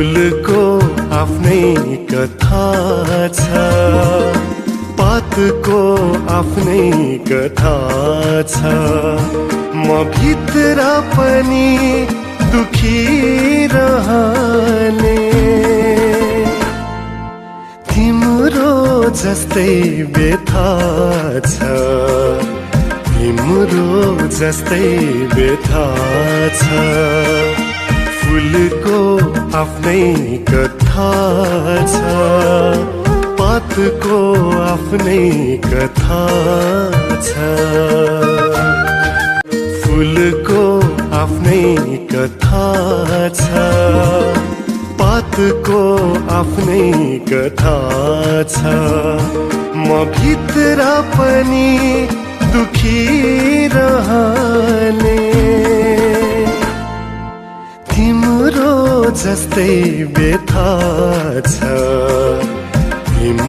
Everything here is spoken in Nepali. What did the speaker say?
फुलको आफ्नै कथा छ, पातको आफ्नै कथा छ। म भित्र पनि दुखी रहने, तिम्रो जस्तै व्यथा छ, तिम्रो जस्तै व्यथा छ। फुलको आफ्नै कथा छ, पातको आफ्नै कथा छ। फुलको आफ्नै कथा छ, पातको आफ्नै कथा छ। म भित्र पनि दुखी रहने, तिम्रो जस्तै व्यथा छ।